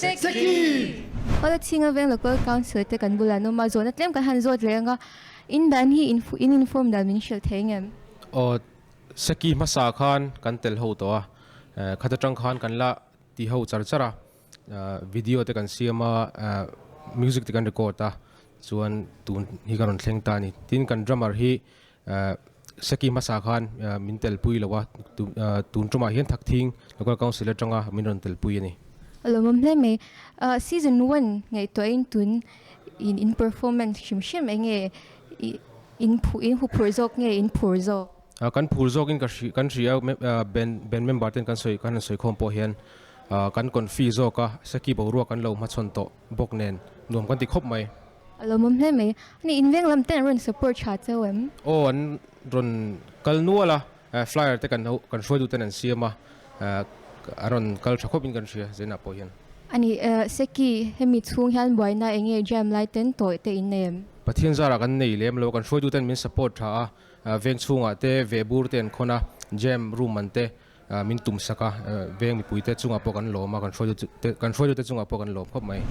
Seki! Awle Chhinga Veng Local Council te kan bulah an awm a, zawhna tlem kan han zawt leh ang a, in dan hi in in inform dan min hrilh thei ngem? Aw, Seki hmasa khan kan tel ho tawh a, khat atang khan kan la ti ho char char a, video te kan siam a, music te kan record a, chuan tun hi ka rawn thleng ta a ni. Tin, kan drummer hi Seki hmasa khan min telpui lo a, tun tumah hian Thakthing Local Council atanga min rawn telpui a ni. A lawmawm hle mai. Season one ngaihtuahin tun in in performance hrim hrim eng nge in in huphurh zawk nge in phur zawk? Kan phur zawkin ka hri kan hria a, band band member ten kan sawi kan han sawi khawm pawh hian kan confi zawk a, Seki boruak kan lo hmachhawn tawh bawk nen nuam kan ti khawp mai. A lawmawm hle mai. Ani in veng lam ten an rawn support tha cheu em? Aw an rawn kal nual a, flyer te kan kan hruaitu ten an siam a, an rawn kal tha khawp in kan hria Zainah pawh hian. Ani Seki hemi chhung hian buaina eng nge jam lai ten tawih te in nei em? Pathian zarah kan nei lem lo, kan hruaitu ten min support tha a, veng chhungah te vehbur te an khawn a, jam room an te min tum sak a, veng mipui te chungah pawh kan lawm a, kan hruaitu te kan hruaitu te chungah pawh kan lawm khawp mai.